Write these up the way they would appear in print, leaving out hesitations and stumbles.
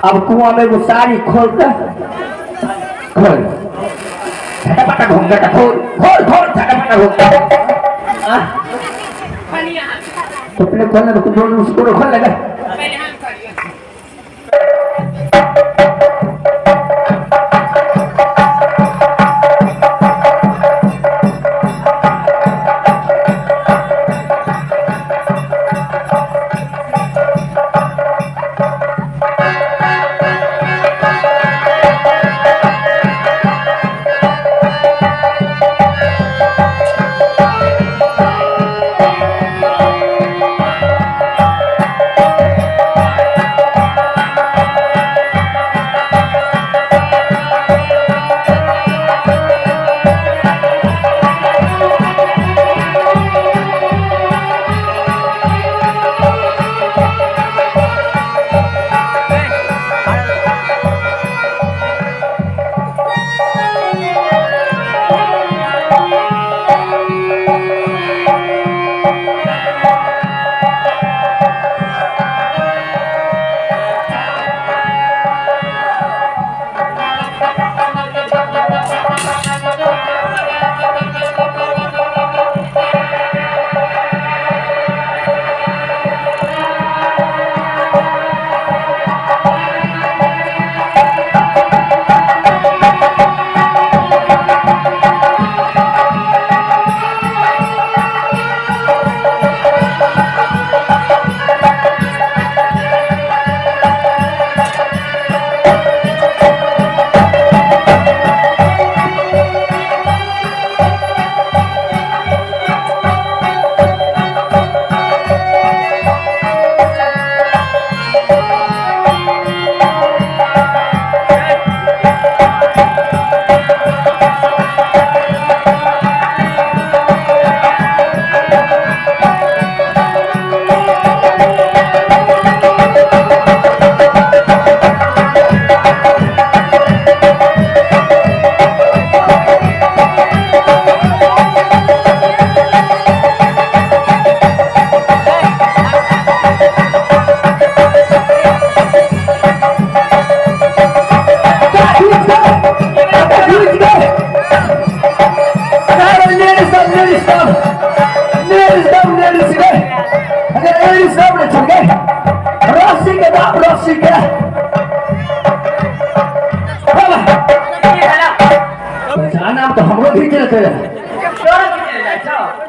अब कुआं में एगो साड़ी खोल दे, खोल झटपट घूंघट खोल खोल खोल झटपट घूंघट। तो पहले खोलने तो दोनों उसको खोल लगा।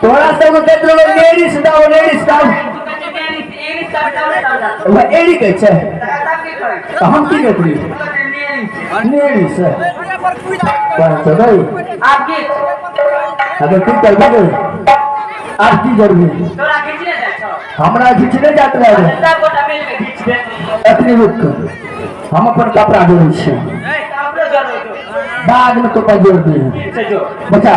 तोरा सब के लोग लेडीज दाओ, लेडीज दाओ। वह एड़ी कहै छै तऽ हम की कहै लेडीज आब की अगर की करबै, आब की करबै? तोरा खींचने जाइ छौ। हमरा घिचने जात रहे। सब गोटा मिल के घीच दे। अखनी रुक, हम अपन कपड़ा जोड़ै छियै। अपनो जोड़ो जो। बाद में तो जोड़ दिए। ठीक छै, जो। बचा।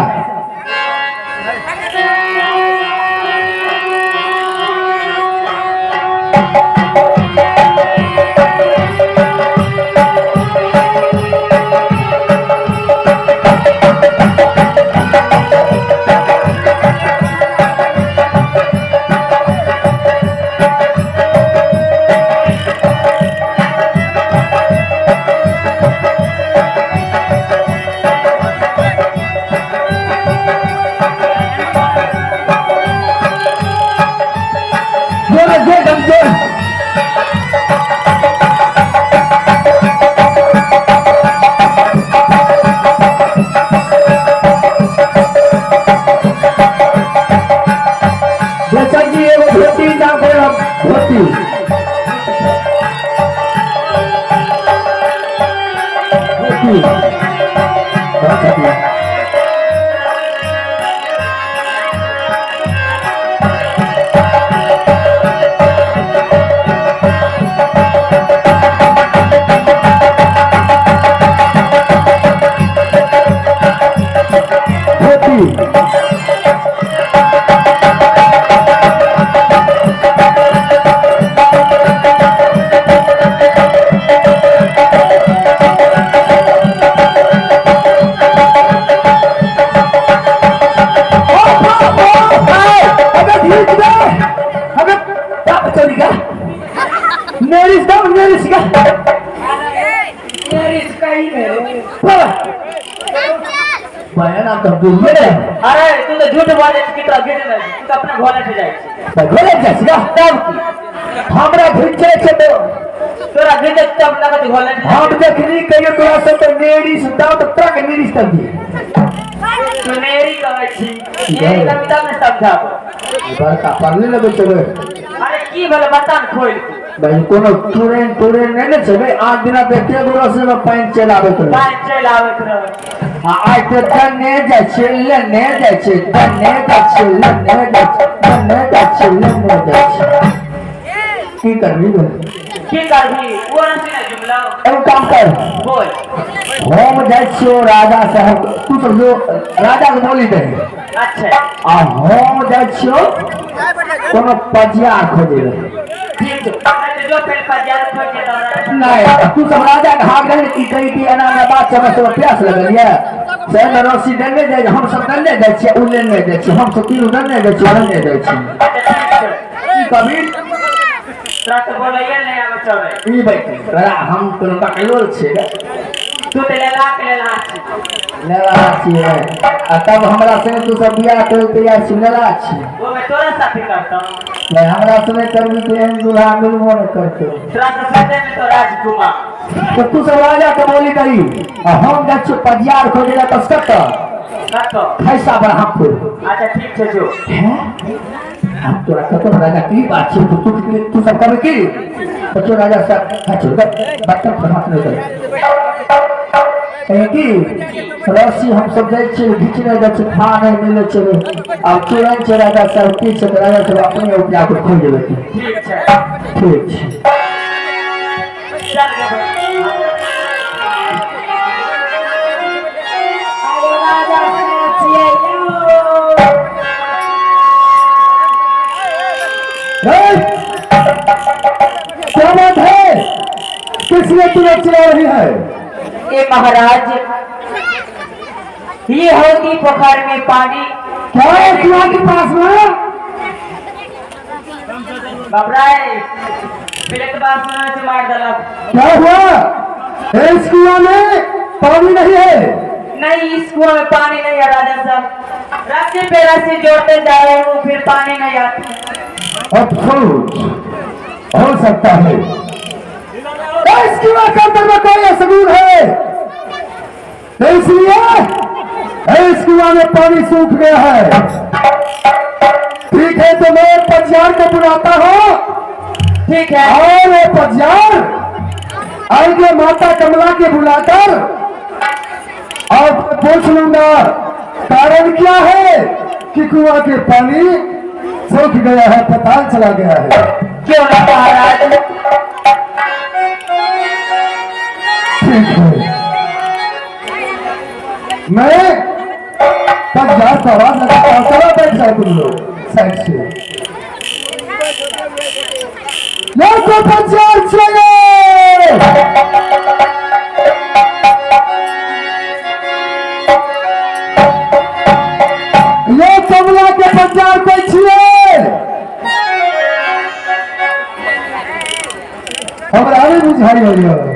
जोड़ जोड़ हम जोड़। बेचन जी, एगो धोती दाम करे हम धोती। धोती बहुत बढ़िया। धोती। ओ बाप, ओ भाई, अबे घीच दे, अबे बाप चोरी का नेरिस दो, नेरिस का। मेरी इसका ही मेरे। बाबा बयान आप तो दूर रे। अरे, तू तो झूठ बोले छी कि तोरा घीच नै छी। तू तो अपना घरे से जाइ छी। घरे जाइ छी तब की? हमरा घिचै छै तो। तोरा घीच तब लगत घरे से। हम देखनी कहियो तोरा सब तो नेरिस दाव तो तोरा के नेरिस कर दिए। तू नेरी कहै छी, नेरी कभी तब ने समझाबो। बड़का पढ़ने लगे चले। अरे, की भेलै बता ने खोलि के। भाई, कोनो तुरेन तुरेन नहीं ने छे भाई। 8 दिना देखते गोरा से में पानि चलि आबैत रहे। पानि चलि आबैत रहे। आ आइ तऽ दने जाइ छै, लेने जाइ छै, दने जाइ छै, लेने जाइ छै, दने जाइ छै, लेने जाइ छै। की करबी गे? की करबी, ओ रस्सी ने जुमलौ। एगो काम कर। बोल। हम जाइ छियौ राजा साहब, तू सब जो राजा के बोली दे। अच्छा। आ हम जाइ छियौ कोनो पजियार खोजै लए। ठीक छै, अच्छा, जो पहले पजियार खोज के तब। नहीं, तू सब राजा के हाथ नहीं की कही कि एना एना बात छै, हमरा सब प्यास लगल ये से ने रस्सी देने जाइ, हम सब देने जाइ छियै, उ लेने जाइ छियै, हम सब तीनू देने जाइ छियै, लेने जाइ छियै। अच्छा, ठीक छै। की कबीर? तोरा तऽ बोलैये नहि आबै छौ रे। ई बैठ तोरा हम कोनो बकलोल छियै रे? तू तऽ लेला के लेला छी। लेला छियै आ तब हमरा संगे तू सब बियाह करे तैयार छी? लेला छी। ओमे तोरा साथे करतौ। नहीं, हमरा संगे करबी तऽ एहन दूल्हा मिलबो नहि करतौ। तोरा तऽ सोचे में तो राजकुमार। तऽ तू सब राजा के बोली करी आ हम जाइ छियौ पजियार खोजै लए। बस कतऽ? कतऽ? खैसा ब्रह्मपुर। अच्छा, ठीक छै, जो। हैं? हम तोरा कतौ राजा की बात छै? तू तू तू सब कहबै की बच्चो राजा सब अच्छा बच्चा पर हाथ नहि करे। कहे की रस्सी हम सब जाइ छियै घिचने जाइ छियै, खा नहि मिलै छै। आब तुरंत छै राजा सब की छै तऽ राजा सब अपने उपजा के खोजि लेतै। ठीक छै। ठीक छै। चल गे भाई। अरे राजा साहब छियै यौ। ए, क्या बात है? किस लिए तुरंत चिल्ला रही है? ए महाराज, ये होती पोखर में पानी। क्या है कुआं के पास में? बापराय पहले बात सुना से मार दलक। क्या हुआ? इस कुआं में पानी नहीं है? नहीं, इस कुआं में पानी नहीं है राजा साहब। रस्सी पे रस्सी जोड़ते जा रहे हूँ, फिर पानी नहीं आता। अफसोस, हो सकता है इस कुआं के अंदर में कोई असगुन है, इसलिए इस कुआं में पानी सूख गया है। ठीक है, तो मैं पजियार को बुलाता हूँ। ठीक है। और वो पजियार आएंगे, माता कमला के बुलाकर और पूछ लूंगा कारण क्या है कि कुआं के पानी सूख गया है, पताल चला गया है। क्यों नहीं महाराज? ठीक है, मैं पंजाब का आवाज लगाता हूँ। चलो बैठ जाओ तुम लोग साइड से। लोगों को पंजाब चाहिए। ये कमला के पंजाब को चाहिए। हमरा नहीं बुझाई हो।